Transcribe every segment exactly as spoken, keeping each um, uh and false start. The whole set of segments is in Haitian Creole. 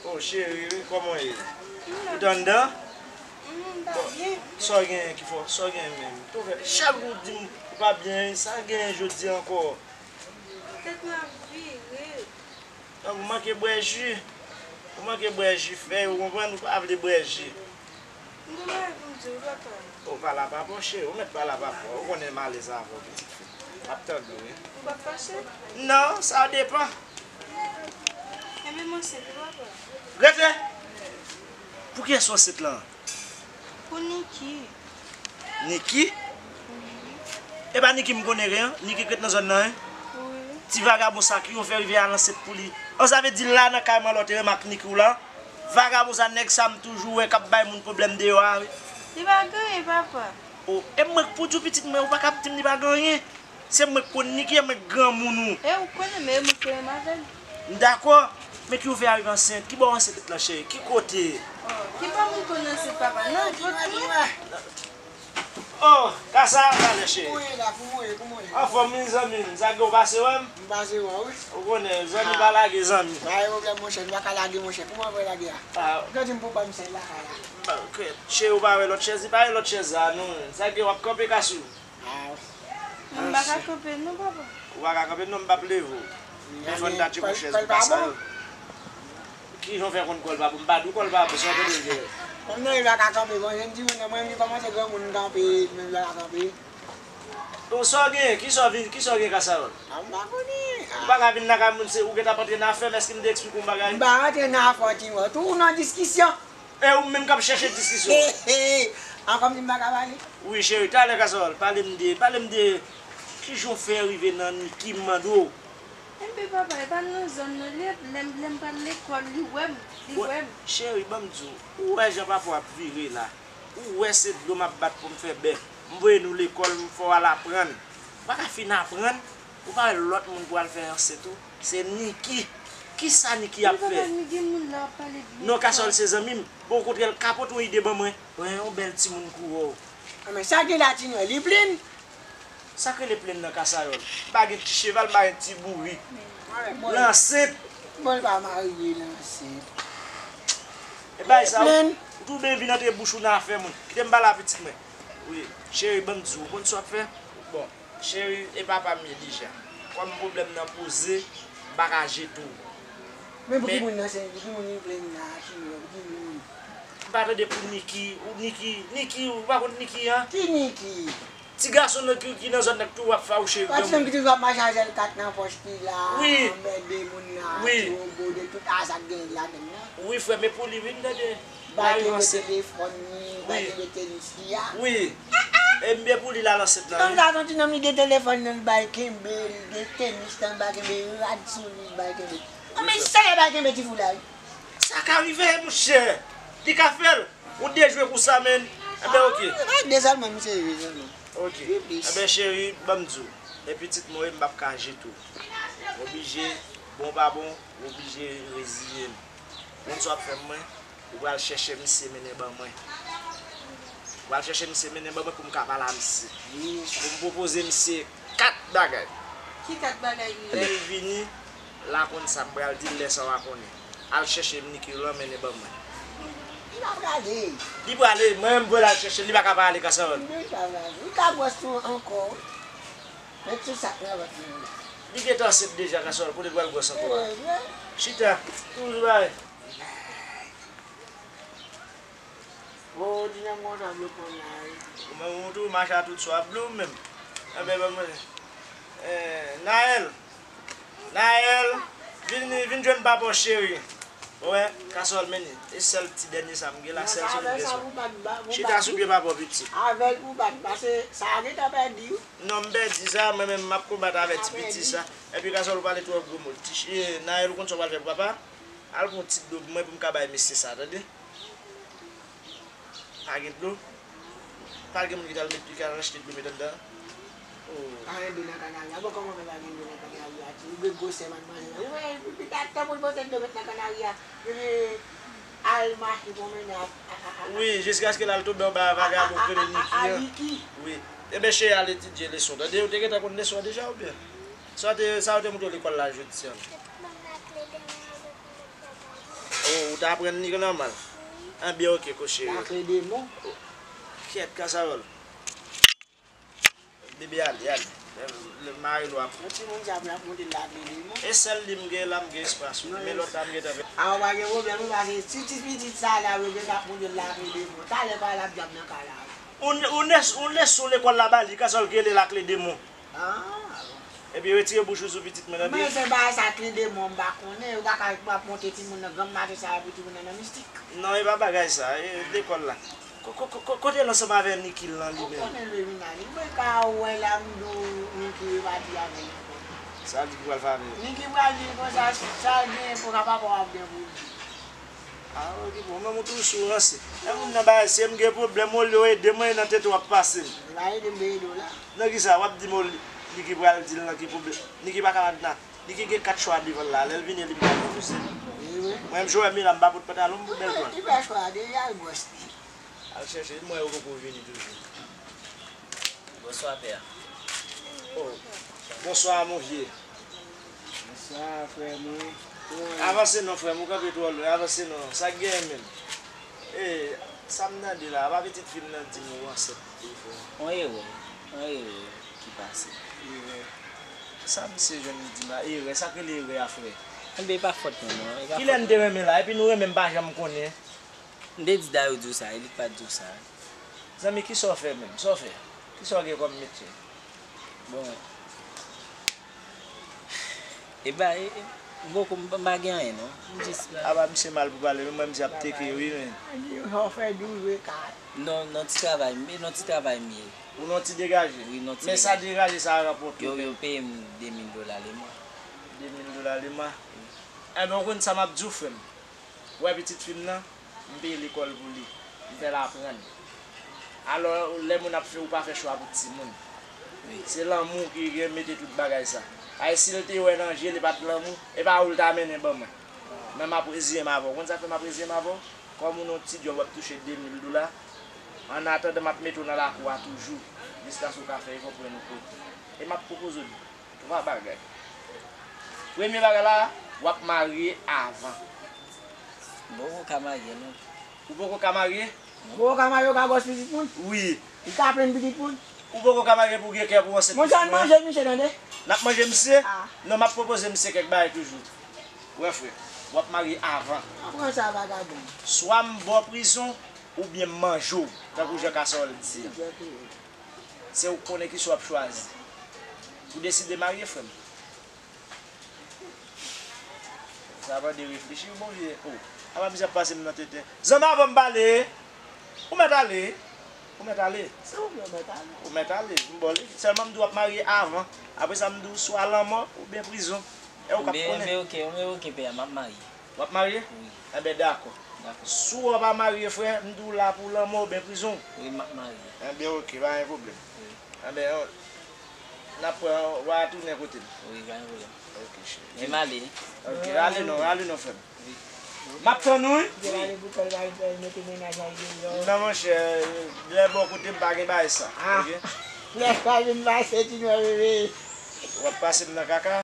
Oh, cheri, kòman w ye? Ou t anndan? Mm, m pa byen. Sa w genyen ki fò? Sa w genyen menm? Tou fè, chak jou w di m ou pa byen, sa w genyen jodi ankò? Tèt mwen ap vire. Donk, ou manke bwè ji. Ou manke bwè ji fèy, ou konprann? Ou pa vle bwè ji. M gen bagay pou m di w, papa. Ou pale a papa w, cheri. Ou mèt pale a papa w. Ou konnen m alèz avè w, pitit fi. M ap tande w, wi. Ou p ap fache? Non, sa depann. Enben, m ansent, wi, papa. Rete! Pou kiyès ou ansent lan? Pou Niki. Niki? E pa Niki m konnen gen an? Niki k ret nan zòn nan, en? Wi. Ti vagabon sa ki yo fè rive al ansent pou li. An, sa vle di la nan kay mwen lè w te renmen ak Niki w la? Vagabon sa, nèg sa m toujou wè k ap bay moun pwoblèm deyò a, wi. Li pa gen anyen, papa. O, e mwen k pou di w pitit mwen, ou pa ka ap di m li pa gen anyen. Se mwen k konn Niki, e mwen k granmoun ou. E ou konnen, men e mwen k te renmen avè l. M dakò, men ki ou fè arive ansent? Ki bò w ansent lan, cheri? Ki kote? Oh, ki bò moun konn ansent, papa? Nan vant mwen. Oh, kasa a talè, cheri. Pou mwen la, pou mwen, pou mwen. Anfòm, wi, zanmi m. Sa gen, ou pase wè m? M pase wè w, wi. Ou konnen, zanmi pa lage zanmi. Pa gen pwoblèm, monchè, m pa ka lage, monchè. Kouman w ap lage a? Ah. Ou te di m pou w ban m chèz lakay la. Bon, ok. Cheri, ou pa wè lòt chèz? Li pa gen lòt chèz la, non. Sa gen, w ap kanpe, Kasou? Ah. M pa ka kanpe non, papa. Ou pa ka kanpe non, m p ap leve w. Men fò n ta tcheke yon chèz pou kasa yo. Kijan w fè konn kò l pa bon? M pa di w kò l pa bon, sa w tande l gen. Kòm nan li pa ka kanpe, bon, jen di moun nan, mwen menm li kòmanse granmoun kanpe, li menm li pa ka kanpe. Bon, sa w gen? Kisa w vin, kisa w gen, Kasayòl? Ah, m pa konnen. Ou pa ka vin nan kay moun, se ou gentan ap antre nan afè m, èske m te eksplike w yon bagay? M pa rantre nan afè w, Timò. Tou ou nan diskisyon. E ou menm k ap chèche diskisyon. Ankò m di m pa ka pale? Wi, cheri, talè Kasayòl, pale m de, pale m de kijan w fè rive nan Niki, m mande w. Enben papa, e pa nan zòn nan li ye, lè m, lè m pral lekòl, li wè m, li wè m. Cheri, ban m di w, ou wè jan papa w ap vire la. Ou wè se dlo m ap bat pou m fè bèf. M voye nou lekòl, m fè w al aprann. Ou pa ka fin aprann. Ou pa wè lòt moun pou al fè ansent ou? Se Niki. Kisa Niki ap fè? Epi papa, m gen moun la w ap pale de li. Non, Kasayòl se zanmi m. Bon, okontrè, l ka pote yon ide ban mwen. Mwen, yon bèl timoun kou wè w. Ah, men sa gen la, Timò, li plin? Sa k rele plin nan, Kasayòl? M pa gen ti cheval, m pa gen ti bourik. L ansent. Bon, l pa marye, l ansent. E bay sa, ou, ou tou byen vin antre bouch ou nan afè moun. Kite m pale a pitit mwen. Wi, cheri, ban m di w, ou konn sa w ap fè? Bon. Cheri, e papa m ye deja. Kòm pwoblèm nan poze, m pa ka jete w. Men pou ki moun nan se, pou ki moun li plenn la, ki moun, pou ki moun? M pa tande pou Niki, ou Niki, Niki, ou pa konn Niki an? Ki Niki? Ti gason nan ki, ki nan zòn nan ki toujou ap fawouche granmoun. Ti nonm ki toujou ap mache a zèl kat nan pòch li la, anmède moun la, ti wobo de tout, a sa k gen ladann nan. Wi, frè m, e pou li wi, m tande. Bay kenbe telefòn li, bay kenbe tenis li a. Wi. E m byen pou li la nan sèt la. Ti nonm sa se yon ti nonm li gen telefòn nan, li bay kenbe, li gen tenis nan, li bay kenbe, rad sou li, li bay kenbe. Anben sa e bay kenbe ti fou la wi. Sa ka rive monchè. Li ka fè l. Ou dejwe pou sa menn. Enben oke. Bay de sèlman misye ye sèlman. Oke. Enben cheri, ban m di w. E pitit mwen wi m p ap ka jete w. M oblije, bon pa bon, m oblije reziye m. Konn sa w ap fè mwen? Ou pral chèche misye mennen ban mwen. Ou pral chèche misye mennen ban mwen pou m ka pale a misye. Pou m pwopoze misye kat bagay. Ki kat bagay li ye? Lè l vini, l a konn sa m pral di l, lè sa w a konnen. Al chèche Niki lan mennen ban mwen. Li pa prale. Li prale, mwen menm m voye l al chèche l, li pa ka prale Kasayòl. Li pa prale. Li ka gwòs tou ankò wi. Met sou sak nan vant li la. Li gentan ansent deja Kasayòl, kote l pral gwòs ankò a? Chita, toujou bay. Bon, ou di nan m konsa blo pran la wi. Ou menm ou tou mache a tout swa blo ou menm. Enben ban mwen. Eh, Naël. Naël, vin, vin jwenn papa w cheri. Ou wè, Kasayòl mennen. E sèl ti dènye sa m gen la, sèl sou m gen sa. Chita sou pye papa w pitit. Avè l pou bat, pase sa a gentan pèdi wi. Non, m pèdi sa, mwen menm m ap konbat avè ti piti sa. Epi Kasayòl ou pale twò gwo mo. Ti, eh, Naël ou konn sa w pral fè pou papa? Al pran yon ti dlo pou mwen pou m ka bay mesye sa, tande? Pa gen dlo? Pa gen moun ki t al met, ki al achte dlo met anndan? Oh. Pa gen dlo nan kanari a. Bon, kòman fè pa gen dlo nan kanari a? Ou gen gwosè madmwazèl la. Ou wè, epi ta, tanpri l pote dlo met nan kanari a. Epi al mache pwonmennen ap, a, a, a, a. Wi, jiskaske l al tonbe anba vagabon k rele Niki an. Wi. Enben cheri al etidye leson. Tande, ou te gentan konn leson an deja oubyen? Sa w te, sa yo te montre w lekòl la jodi a? Manman ak Lede mwen avèk mwen. Papa, Ta aprann li nòmal. Anben, ok, kou cheri. Lakle demon. Kyèt, kasawòl. Bebe, ale, ale. Lè, lè mari nou ap. Yon timoun djab la ap monte lakle demon. E sèl li m gen la, m gen espas wi. Men lòt la m gentan fè. A, ou pa gen pwoblèm, ou pa gen ti, ti pitit sa la, ou gentan ap monte lakle demon. Talè pa l ap djab nan kay la. Ou ne, ou ne, ou ne sou lekòl la ba li, kasawòl ki rele lakle demon. Ah. Epi retire bouch ou sou pitit mwen, tande. Mwen se bagay sa kle demon m pa konnen, yo pa ka ap monte timoun nan granm maten sa yo pou timoun nan nan mistik. Non, e pa bagay sa, e lekòl la. Ko-, ko-, ko-, kote l ansanm avè Niki lan li menm? Ou konnen Lemina, li mwen ka wè la m di w Niki yo pa di avè l ankò. Sa Niki pral fè avè l? Niki pral di l konsa, sa l genyen pou ka papa w ap gen pou l di. Ah, ok, bon, men ou toujou sou ranse. Lè moun nan bagay, si m gen pwoblèm, olye w ede mwen, e nan tete w ap pase m. Li pa ede m, te ede w la. Nan kisa? W ap di m, olye, Niki pral di l nan ki pwoblèm. Niki pa ka nan. Niki gen kat chwa devan l la. Lè l vini, li m pa refize. Wi, wi. Mwen menm, Joël, men la, m pa pot pantalon m pou bèl kòl. Li fè chwa, deja l gwòs li. Al chèche, m wè yo poko vini toujou. Bonswa, pè a. Oh, bonswa, mon vieux. Bonswa, frè mwen. Kòman w ye? Avanse non, frè m, ou kanpe twò lwen. Avanse non. Sa k genyen menm? E, sa m tande la, apa pitit fi m nan di m ou ansent tou, frè m? On erè. On erè ki pase. Erè. Sa misye jwenn li di m la, erè. Sa k rele erè a, frè? Enben, e pa fòt mwen, non. E pa fòt mwen. Kilè n te renmen la? Epi nou renmen m pa janm konnen. M te di Dayou di w sa, e li k pa t di w sa. Zanmi, kisa w fè menm? Sa w fè? Kisa w gen kòm metye? Bon. E ba, e, e, m poko, m pa gen anyen, non. M jis la. Apa misye mal pou pale, men mwen misye ap teke, wi, men. Sa w fè douz e kat. Non, nan ti travay, men nan ti travay m ye. Ou nan ti degaje? Wi, nan ti degaje. Men sa degaje sa rapòte w menm? Yo, yo peye m de mil dola lemwa. De mil dola lemwa? Wi. Enben, ou konn sa m ap di w, frè m? Ou wè pitit fi m nan, m peye lekòl pou li. M fè l aprann. Alò, lè moun ap fè, ou pa fè chwa pou timoun. Wi. Se lanmou ki gen mete tout bagay sa. Ay, si l te wè nan je, li pa t lanmou, e pa ou l ta mennen ban mwen. Men m ap reziyen m avè w. Konn sa k fè m ap reziyen m avè w? Kòm ou nan ti djòb, w ap touche de mil dola. Annatandan, m ap mete w nan lakou a toujou, jiskaske w ka fè efò pou yon lòt kote. E m ap pwopoze w twa bagay. Premye bagay la, w ap marye avan. M poko ka marye, non. Ou poko ka marye? Ou poko ka marye, ou ka gwòs pitit moun? Wi. Ou ka plenn pitit moun? Ou poko ka marye pou w gen kè pou w ansent pitit mwen? Monchè, n manje misye, tande. N ap manje misye? Ah. Non, m ap pwopoze misye kèk bagay toujou. Wè, frè, w ap marye avan. Aprann sa, vagabon. Swa m ba w prizon, oubyen m manje w, tankou jan Kasawòl di a. Se ou k konnen kisa w ap chwazi. Ou deside marye, frè m? Sa mande reflechi, wi, bon vye. Oh, apa misye ap pase m nan tete. Zanmi, avan m pale, ou mèt ale. Ou mèt ale. Se ou ki mèt ale. Ou mèt ale. M ba w li. Sèlman m di w ap marye avan. Apre sa, m di w swa lanmò oubyen prizon. E ou k ap konnen. Enben, enben, ok, enben, ok, pè a, m ap marye. W ap marye? Wi. Enben, dakò. Dakò. Si w pa marye, frè, m di w la pou lanmò oubyen prizon. Wi, m ap marye. Enben, ok, pa gen pwoblèm. Wi. Enben, n ap pran, w a tounen kote m. Wi, pa gen pwoblèm. Ok, cheri. Men m ale. Ok, ale non, ale non, frè m. Wi. M ap tann ou, wi. Wi. Non, monchè, lè bò kote m pa gen bagay sa. Ah. Ok? Lè pa vin pase ti nwa bebe. W ap pase m nan kaka.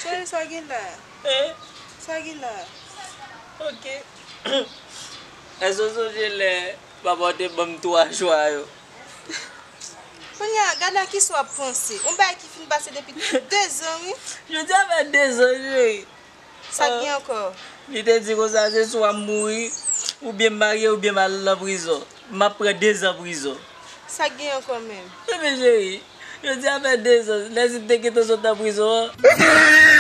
Cheri, sa gen la? Hein? Sa gen la? Ok. Èske w sonje lè papa w te ban m twa chwa yo? Kounye a, gade a kisa w ap panse. Yon bagay ki fin pase depi dezan, wi. Jodi a fè dezan, cheri. Sa k gen ankò? Li te di konsa, se swa m mouri, oubyen m marye, oubyen m al nan prizon. M ap pran dezan prizon. Sa k gen ankò menm? Ebyen, cheri, jodi a fè dezan. Lèzit te gentan sot nan prizon an.